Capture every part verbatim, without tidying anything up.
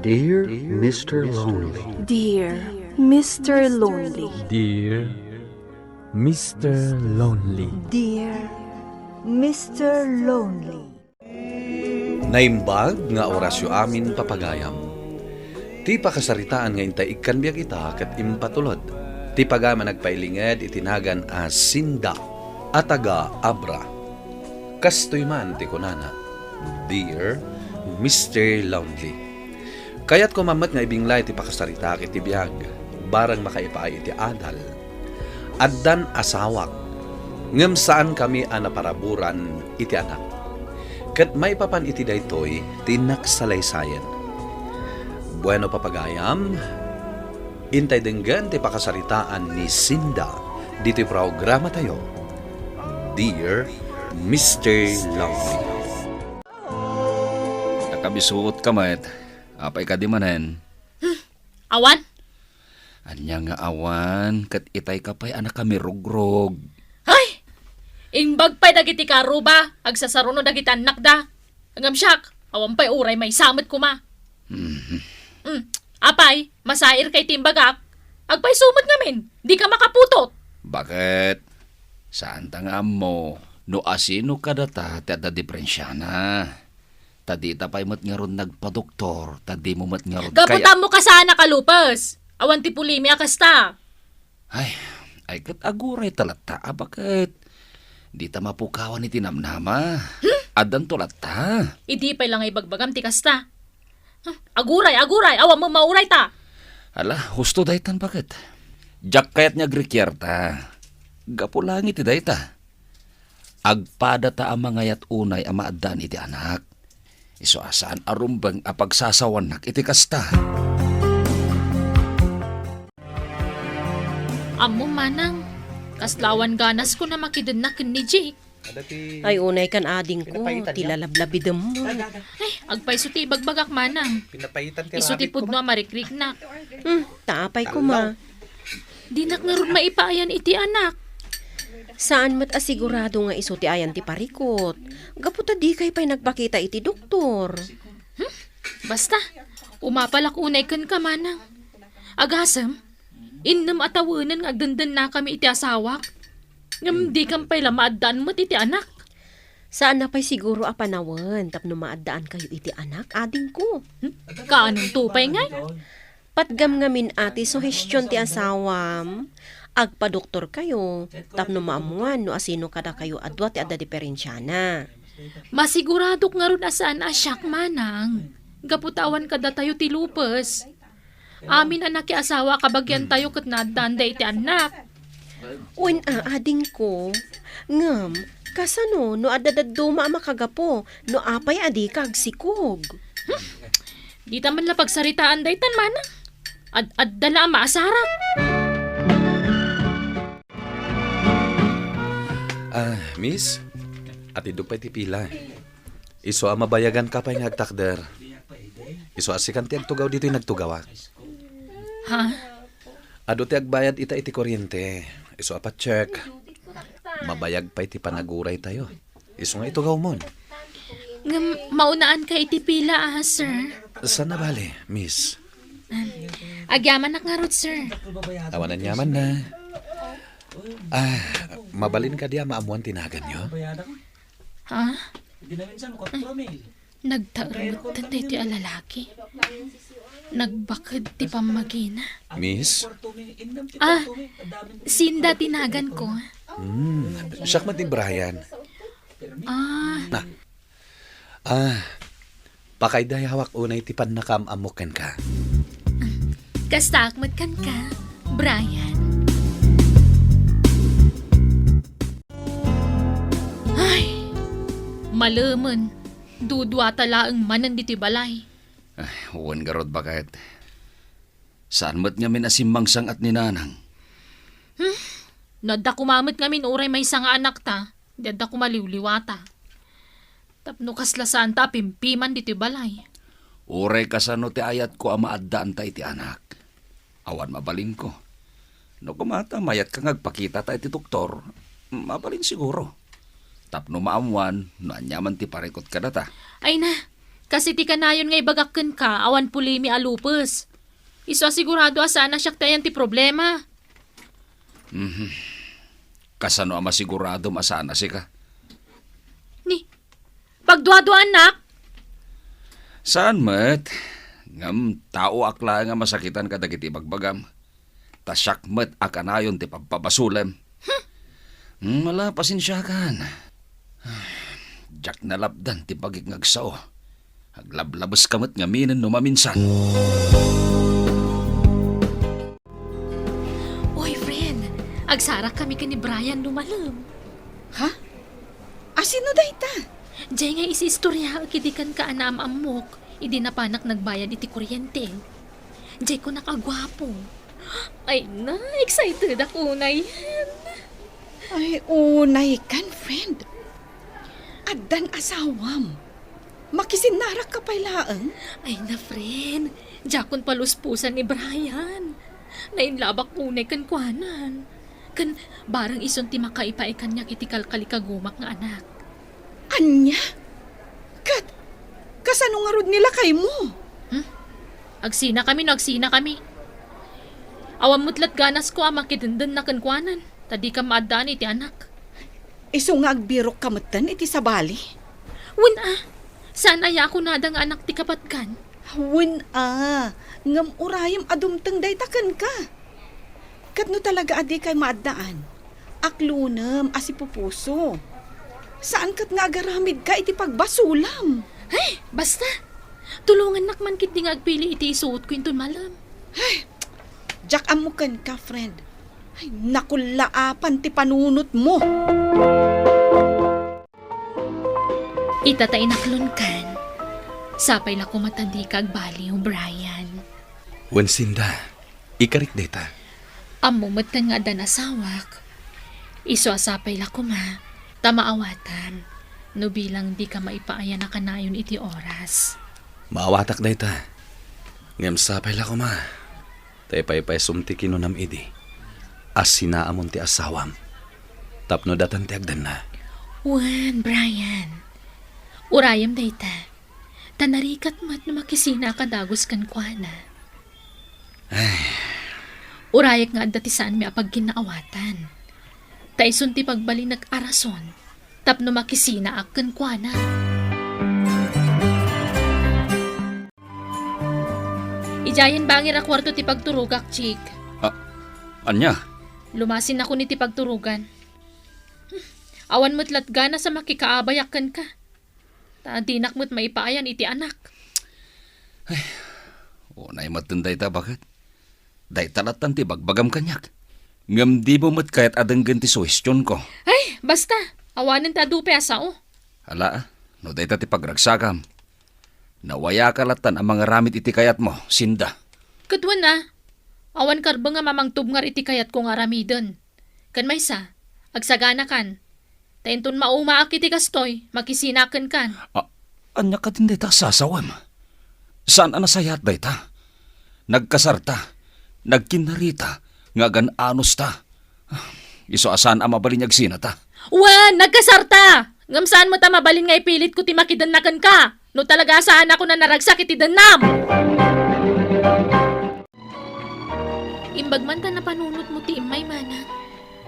Dear Mister Lonely. Dear Mister Lonely. Dear Mister Lonely. Dear Mister Lonely. Naimbag nga orasyo amin, papagayam. Ti pakasaritaan nga intay ikkan biag ita ket impatulod ti pagayam a nagpailinged iti nagan a Sinda a taga Abra. Kastoy man ti kunana, "Dear Mister Lonely." Kayatko man met nga ibinglay ti pakasaritaak iti biag, bareng makaipaay iti adal. Addan asawak, ngem saankami a naparaburan iti anak. Ket maipapan iti daytoy ti innak salaysayen. Bueno, papagayam, intay denggen ti pakasaritaan ni Sinda ditoy programatayo, Dear Mister Lonely. Nakabisuot ka met. Apay kadi manen? Hmm, awan? Ania nga awan, ket itay ka pay a nakamirugrog. Ay! Imbag pay dagiti karuba, agsasaruno dagiti annakda. Ngem siak, awan pay uray maysa met koma. Mhm. Hmm, apay, masair kay ti imbagak? Agpayso met ngamin, di ka makaputot. Baket? Saanta nga ammo no asino kadata ti adda diferensiana. Ta dita pay met ngarud nagpadoktor, ta dimo met ngarud Gapu kaya tammo kasana, kalupes. Awan ti pulimi a kasta. Ay, ay ket aguray ta latta a baket. Dita mapukawan iti namnama. Hmm? Addanto latta. Idi pay la nga ibagbagam ti kasta. Hmm, aguray, aguray, awan mo mauray ta. Ala, husto daytan baket. Diak kayat nga agrikiar ta. Gapu langit ti dayta. Agpadata a mangayat unay a maaddaan iti anak. Isu a saan a rumbeng a pagsasawannak iti kasta. Ammo, manang, kasla awan ganas ko na makidenna ken ni Jake. Ay, unay kan adingko, ti lalablabidem mo. Ay, agpayso ti ibagbagak, manang. Isu ti pudno a marikriknak. Hmm, ta apay koma. Dinak ngarud maipaayan iti anak. Saan met a sigurado nga isu ti ayan ti parikut. Gapu ta dikay pay nagpakita iti doktor. Hmm? Basta, umapalak unay kenka, manang. Agasem, innem a tawenen nga agdendennakami iti asawak. Ngem dikam pay la maaddaan met iti anak. Saan na pay siguro a panawen tapno maaddaankayo iti anak, adingko. Hmm? Kaanonto pay ngay? Patgam ngamin a ti suhestion ti asawam, agpadoktorkayo tapno maammuan no asino kadakayo a dua ti adda diferensiana. Masiguradok ngarud a saan a siak, manang. Gapu ta awan kadatayo ti lupes. Amin a nakiasawa a kabagiantayo ket naaddaanda iti annak. Wen a, adingko, ngem kasano no adda dadduma a makagapu no apay a dika agsikog? Hmm? Dita man la pagsaritaan daytan, manang. Ad-adda la a maasarak. Ah, miss, atiddog pay ti pila. Isu a mabayaganka pay nga agtakder. Isu a sikan ti agtugaw ditoy nagtugawak. Ha? Adu ti agbayad ita iti kuryente. Isu a pa-check. Mabayag pay ti panaguraytayo. Isu nga itugawmon. Ngem, maunaan ka iti pila, ah, sir? Saan a bale, miss? Agyamanak ngarud, sir. Awan aniamanna. Ah, mabalin kadi a maammuan ti naganyo? Ha? Nagtaer metten daytoy a lalaki. Nagbaked ti pammagina. Miss? Ah, Sinda ti naganko. Hmm, siak met ni Brian. Ah. Na. Ah, pakaidayawak unay ti pannakaam-ammok kenka. Kastaak met kenka, Brian. Ay, malemen, duduata laeng manen ditoy balay. Ay, wen garud, baket. Saan met ngamin a simmangsangat ni Nanang? Hmm? No adda koma met ngamin uray maysa nga anakta, di adda koma liwliwata. Tapno kasla saanta a pimpiman ditoy balay. Uray kasano ti ayatko a maaddaanta iti anak. Awan mabalinko. No koma ta mayatka nga agpakitata iti doktor, mabalin siguro. Tapno maammuan no aniaman ti parikut kadata. Ay na, Kas iti kanayon nga ibagak kenka, awan pulimi a lupes. Isu a sigurado a saan a siak ti ayan ti problema. Mhm. Kasano a masiguradom a saan a sika? Ni, pagduaduaannak? Saan met. Ngem taoak laeng a masakitan kadagiti ibagbagam. Ta siak met a kanayon ti pagpabasolem. Hmm, ala, pasensiakan. Diak nalapdan ti bagik nga agsao. Aglablabeska met ngaminen no maminsan. Oy, friend, agsarakkami ken ni Brian no malem. Ha? Asino dayta? Jay nga isiistoriaek idi kenka a naam-ammok, idi napanak nagbayad iti kuryente. Jay kunak a guapo. Ay na, excited ako, unayen. Ay, unay kan, friend. Addan asawam. Makisinnarak ka pay laeng? Ay na, friend. Diakon paluspusan ni Brian. Nainlabak unay kenkuanan. Ken barang isun ti makaipaay kaniak iti kalkalikagumak nga anak. Ania? Ket, kasano ngarud ni lakaymo? Hmm? Agsinakami no agsinakami. Awan met la't ganasko a makidendenna kenkuanan, ta dika maaddaan iti anak. Isu nga agbirokka metten iti sabali? Wen a, saan aya a kunada nga anak ti kapatgan? Wen a, ngem urayem a dumteng dayta kenka. Ket no talaga a dikay maaddaan, aklonem a sipupuso. Saan ket nga agaramidka iti pagbasolam. Ay, basta! Tulongannak man ketdi nga agpili iti isuotko inton malem. Ay, diak ammo kenka, friend. Ay, nakullaapan ti panunotmo. Ita ta inaklonkan, sapay la koma ta dika agbaliw, Brian. Wen Sinda, ikarik dayta. Ammo metten nga addan asawak. Isu a sapay la koma, ta maawatam, no bilang dika maipaayan a kanayon iti oras. Maawatak dayta. Ngem sapay la koma, ta ipaypaysom ti kinunam idi a sinaamon ti asawam tapno datan ti agdanna. Wen, Brian, urayem dayta, ta narigat met no makisina a kadagus kenkuana. Ay. Urayek nga adda ti saanmi a pagkinnaawatan, ta isun ti pagbalinek a rason tapno makisinaak kenkuana. Idiayen bangir a kuarto ti pagturogak, Chick. Ah, ania? Lumasinnakon iti pagturogan. Hmm, awan met la't ganas a makikaabayak kenka. Ta dinak met maipaayan iti anak. Ay, unay metten dayta, baket. Dayta lattan ti bagbagam kaniak. Ngem dimo met kayat a denggen ti suhestionko. Ay, basta! Awanen ti adu pay a sao. Ala, no dayta ti pagragsakam, nawayaka lattan a mangaramid iti kayatmo, Sinda. Ket wen a, awan karbengam a mangtubngar iti kayatko nga aramiden. Ken maysa, agsaganakan. Ta inton maumaak iti kastoy, makisinaak kenkan. A-, ania kadin dayta a sasawem? Saan a nasayaat dayta? Nagkasarta, nagkinnarita, nga agan-anosta. Isu a saan a mabalin nga agsinata. Wen, nagkasarta! Ngem saan met a mabalin nga ipilitko ti makidenna kenka, no talaga a saanakon a naragsak iti dennam! Imbag man ta napanunotmo ti immay, manang.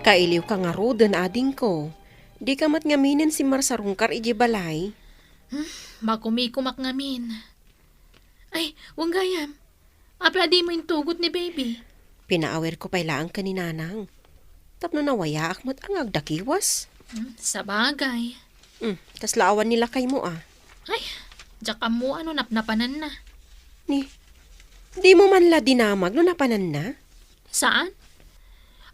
Kailiwka ngaruden, adingko. Dika met ngaminen simmarsarungkar idiay balay. Hmm, makumikumak ngamin. Ay, wen gayam. Apay a dimo intugot ni baby? Pinaawerko pay laeng ken ni nanang. Tapno nawayaak met a nga agdakiwas. Hmm, sabagay. Hmm, kasla awan ni lakaymo a. Ay, diak ammo no napnapananna. Ni, dimo man la dinamag no napananna? Saan?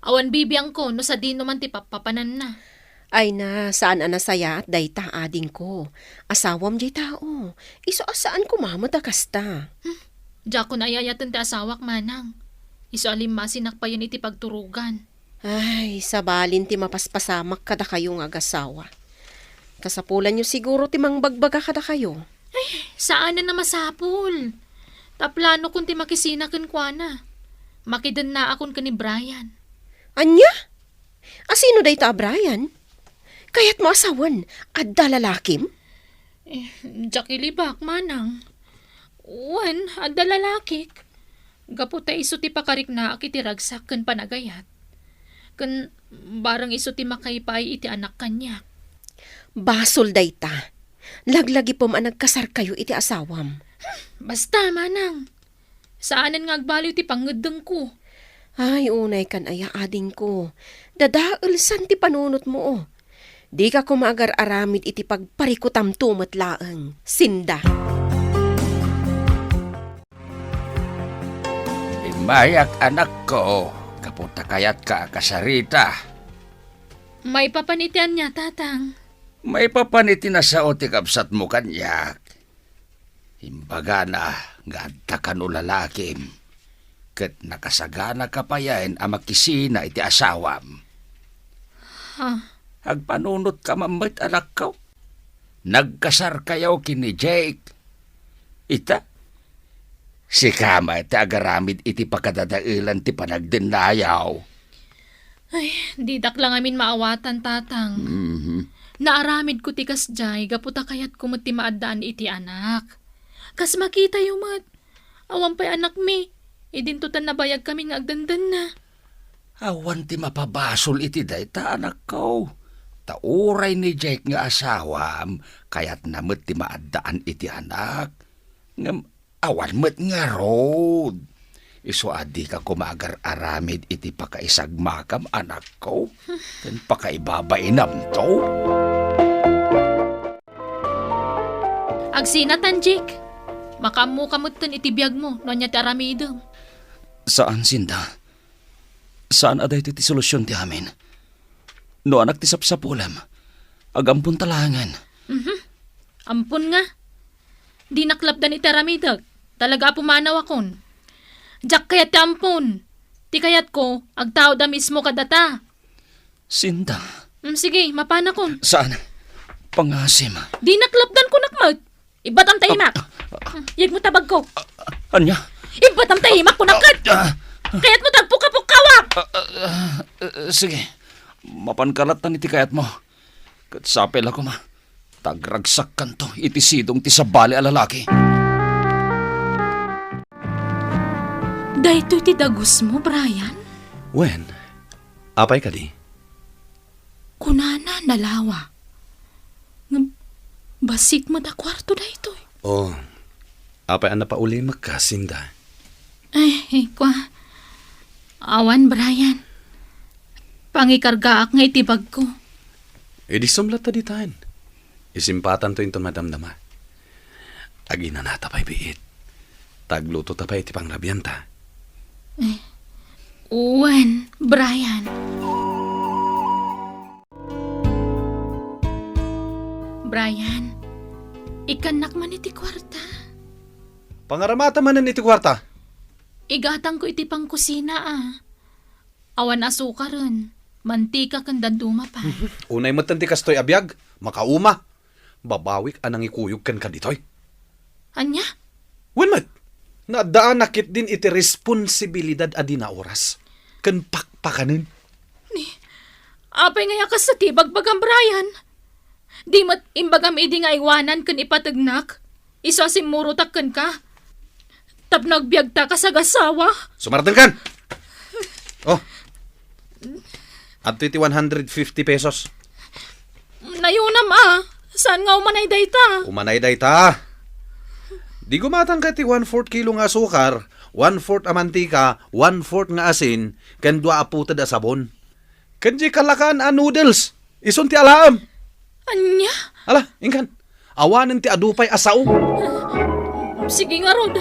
Awan bibiangko no sadino man ti pappapananna. Ay na, saan a nasayaat dayta, adingko. Asawam diay tao. Isu a saan koma met a kasta. Hmm. Diakon ay-ayaten ti asawak, manang. Isu a limmasinak payen iti pagturogan. Ay, sabalin ti mapaspasamak kadakayo nga agasawa. Kasapulanyo siguro ti mangbagbaga kadakayo. Ay, saanen a masapul. Ta planokon ti makisina kenkuana. Makidennaakon ken ni Brian. Ania? Asino dayta a Brian? Kayatmo a sawen, adda lalakim? Eh, diak ilibak, manang. Wen, adda lalakik. Gapu ta isu ti pakariknaak iti ragsak ken panagayat. Ken bareng isu ti makaipaay iti anak kaniak. Basol dayta. Laglagipem a nagkasarkayo iti asawam. Basta, manang. Saanen nga agbaliw ti pangngeddengko. Ay, unay kan aya, adingko. Dadaelsan ti panunotmo. Dika koma agar-aramid iti pagparikutamto met laeng, Sinda. Immayak, anakko, gapu ta kayatka a kasarita. Maipapan iti ania, tatang? Maipapan iti nasao ti kabsatmo kaniak. Imbagana nga adda kano lalakim, ket nakasaganaka payen a makisina iti asawam. Ha? Agpanunotka man met, anakko. Nagkasarkayo ken ni Jake. Ita, sika met ti agaramid iti pakadadaelan ti panagdennayaw. Ay, didak la ngamin maawatan, tatang. Mhm. Naaramidko ti kasdiay gapu ta kayatko met ti maaddaan iti anak. Kas makitayo met, awan pay anakmi, idinto ta nabayagkami nga agdandanna. Awan ti mapabasol iti dayta, anakko. Ta uray ni Jake nga asawam, kayatna met ti maaddaan iti anak. Ngem awan met ngarud. Isu a dika koma agar-aramid iti pakaisagmakam, anakko, ken pakaibabainamto. Agsinatan, Jake. Makaammoka metten iti biagmo no ania ti aramidem. Saan, Sinda. Saan a daytoy ti solusion ti amin. No anak ti sapsapulem, agamponta laengen. Mhm. Ampon nga. Dinak lapdan iti aramidek. Talaga a pumanawakon. Diak kayat ti ampon. Ti kayatko, agtaud a mismo kadata. Sinda. Mm, sige, mapanakon. Saan? Pangasim. Dinak lapdan, kunak met. Ibbatam ta imak. Yegmo ta bagko. Ania? Ibbatam ta imak, kunak ket. Ah. Kayatmo ta agpukkapukkawak. Ah, ah, ah, ah, sige. Mapanka lattan iti kayatmo. Ket sapay la koma ta agragsakkanto iti sidong ti sabali a lalaki. Daytoy ti dagusmo, Brian? Wen, apay kadi? Kunana nalawa. Ngem bassit met a kuarto daytoy. Oh, apay a napaulimekka, Sinda? Ay, kua. Awan, Brian. Pangikargaak nga iti bagko. Idi sumlat ta ditan. Isimpatanto inton madamdama. Aginanata pay biit. Ta aglutota pay iti pangrabianta. Eh, wen, Brian. Brian, ikkannak man iti kuarta. Pangaramata manen iti kuarta. Igatangko iti pangkusina, a. Awan asukaren, mantika ken dadduma pay. Unay metten ti kastoy a biag, makauma. Babawik a nangikuyog kenka ditoy. Ania? Wen met, naaddaana ketdin iti responsibilidad a di naoras ken pakpakanen. Ni, apay nga kasta ti ibagbagam, Brian? Di met imbagam idi nga aywanan ken ipategnak? Isu a simmurotak kenka. Tapno agbiagta kas agasawa. Sumartenkan! Oh. Adtoy ti one hundred fifty pesos. Nayunam a. Saan nga umanay dayta? Umanay dayta. Di gumatangka ti one-fourth kilo nga asukar, one-fourth a mantika, one-fourth nga asin, ken dua a puted a sabon. Ken diay kalakaan a noodles. Isun ti alaem. Ania? Ala, inkan. Awanen ti adu pay a sao. Sige ngarud.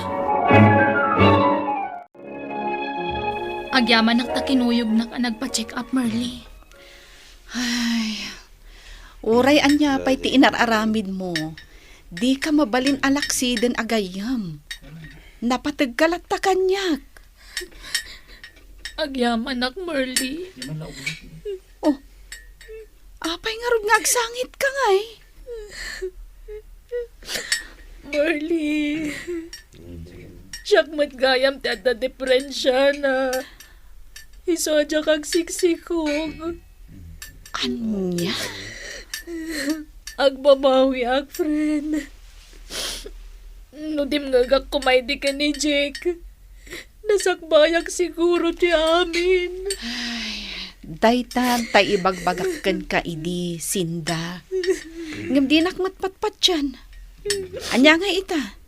Agyamanak ta kinuyognak a nagpa-check up, Merly. Ay, uray ania pay ti inar-aramidmo, dika mabalin a laksiden a gayyem. Napategka latta kaniak. Agyamanak, Merly. Oh, apay ngarud nga agsangitka ngay? Merly, siak met gayam ti adda diperensiana. Isu a diak agsiksikog. Ania? Agbabawiak, friend. No dimngegak koma idi ken ni Jake, nasakbayak siguro ti amin. Dayta tay ibagbagak kenka idi, Sinda. Ngem dinak met patpatian. Ania nga ita?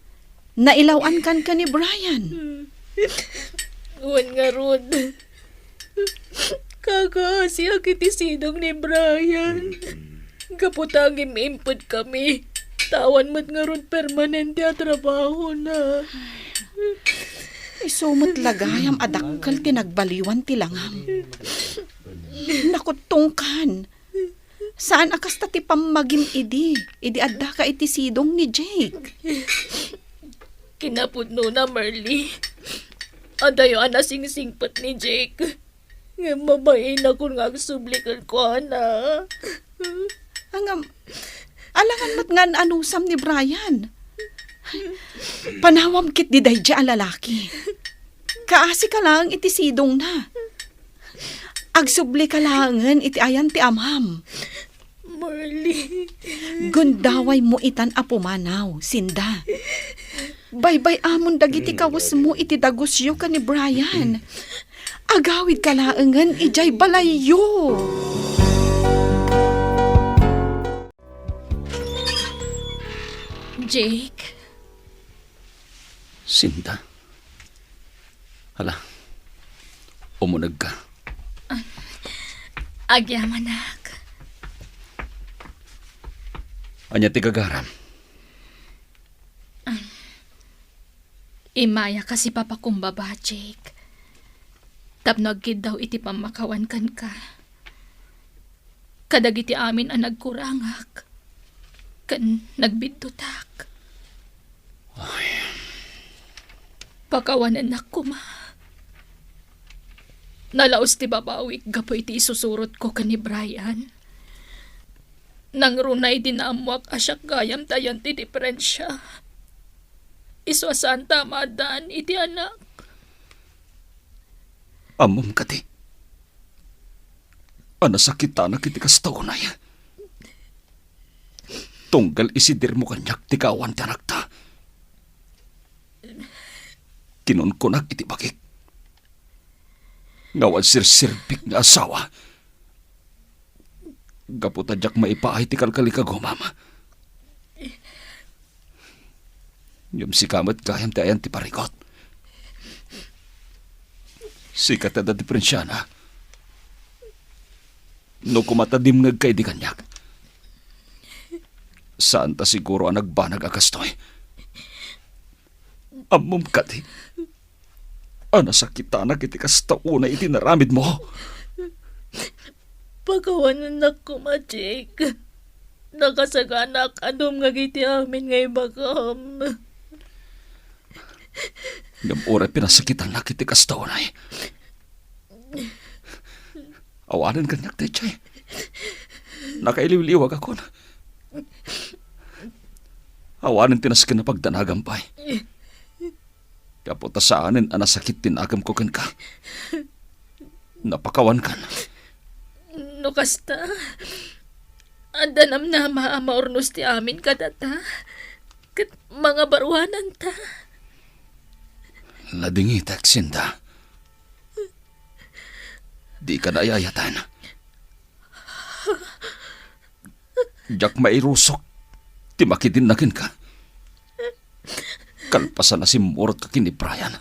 Nailaw-ankan ken ni Brian. Wen ngarud, kakaasiak iti sidong ni Brian. Gapu ta agim-impedkami, ta awan met ngarud permanente a trabahona. Isu met la gayam a dakkel ti nagbaliwan ti langam. Nakuttongkan. Saan a kasta ti pammagim idi, idi addaka iti sidong ni Jake? Kinapudnona, Marley. Adayo a nasingsingpet ni Jake. Ngem mabainakon nga agsubli kenkuana. Ngem, alangan met nga an-anusam ni Brian. Panawam ketdi daydiay a lalaki. Kaasika laeng iti sidongna. Agsublika laengen iti ayan ti amam. Marley. Gundawaymo itan a pumanaw, Sinda. Baybay-amon dagiti kawesmo iti dagusyo ken ni Brian. Agawidka laengen idiay balayyo. Jake. Sinda. Hala, umunegka. Agyamanak. Ania ti gagaram? Immayak a sipapakumbaba, Jake. Tapno agkiddaw iti pammakawan kenka kadagiti amin a nagkurangak ken nagbiddutak. Ay. Pakawanennak koma. Nalaus ti babawik gapu iti isusurotko ken ni Brian. Nangruna idi naammoak a siak gayam ti ayan ti diperensia. Isu a saanta a maaddaan iti anak. Ammom kadi a nasakitanak iti kasta unay? Tunggal isidirmo kaniak ti kaawan ti anakta. Kinunkunak iti bagik nga awan serserbik nga asawa. Gapu ta diak maipaay ti kalkalikagumam. Ngem sika met gayam ti ayan ti parigot. Sika ti adda diperensiana. No koma ta dimngegka idi kaniak, saanta siguro a nagbanag a kastoy. Ammom kadi a nasakitanak iti kasta unay iti inaramidmo? Pakawanennak koma, Jake. Nakasaganak a dumngeg iti amin nga ibagam. Ngem uray pinasakitannak iti kasta unay, awanen kaniak daydiay. Nakailiwliwagakon. Awanen ti nasken a pagdanagam pay. Gapu ta saanen a nasakit ti nakemko kenka, napakawankan. No kasta, adda namnama a maurnos ti amin kadata, ket mangabaruananta. Ladingitek, Sinda. Dika naay-ayaten. Diak mairusok ti makidinnag kenka. Kalpasan a simmurotka ken ni Brian,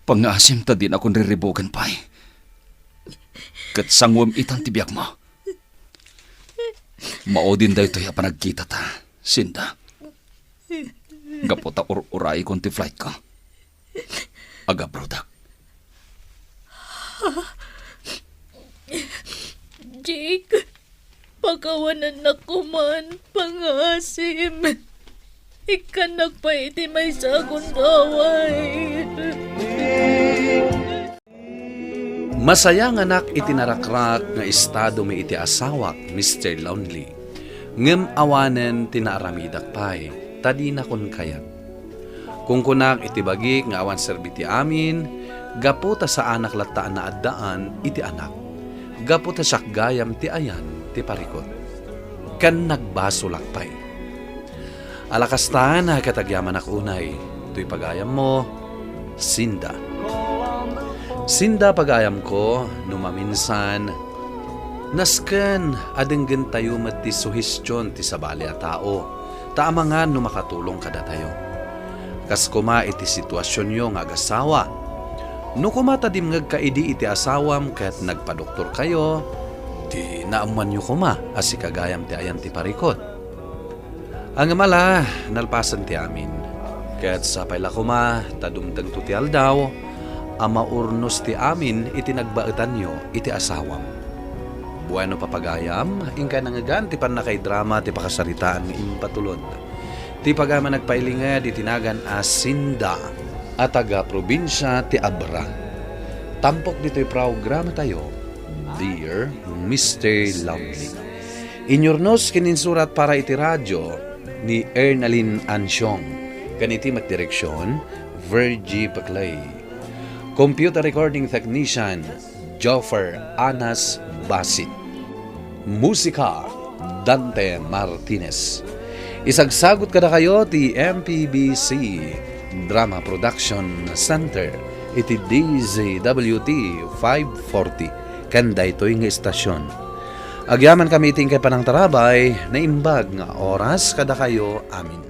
pangngaasim ta dinakon riribugen pay. Ket sanguem itan ti biagmo. Maudin daytoy a panagkitata, Sinda. Gapu ta ur-urayekon ti flightko. Agabrodak. Jake, pakawanennak koman, pangngaasim. Ikkannak pay iti maysa a gundaway. Masayanganak iti narakrak nga estado mi iti asawak, Mister Lonely. Ngem awanen ti naaramidak pay, ta dinakon kayat. Kunkunak iti bagik nga awan serbi ti amin, gapu ta saanak latta a naaddaan iti anak. Gapu ta siak gayam ti ayan ti parikut. Ken nagbasolak pay. Ala kastan, ket agyamanak unay, toy pagayammo, Sinda. Sinda, pagayamko, no maminsan, nasken a denggentayo met ti suhestion ti sabali a tao, ta amangan no makatulong kadatayo. Kas koma iti situasionyo nga agasawa. No koma ta dimngegka idi iti asawam ket nagpadoktorkayo, ti naammoanyo koma a sika gayam ti ayan ti parikut. Ngem ala, nalpasen ti amin. Ket sapay la koma ta dumtengto ti aldaw a maurnos ti amin iti nagbaetanyo iti asawam. Bueno, papagayam, inkay nangngegan ti pannakaidrama ti pakasaritaan nga impatulod ti pagayam a nagpailinged iti nagan a Sinda a taga-probinsia ti Abra. Tampok ditoy programatayo, Dear Mister Lovely. Inyurnos ken insurat para iti radio ni Ernalyn Ansiong, ken iti met direksion, Virgie Paclay. Computer recording technician, Joffer Anas Basit. Musika, Dante Martinez. Isagsagut kadakayo ti M P B C Drama Production Center iti D Z W T five forty, ken daytoy nga istasyon. Agyamankami iti inkay panangtarabay, naimbag nga oras kadakayo amin.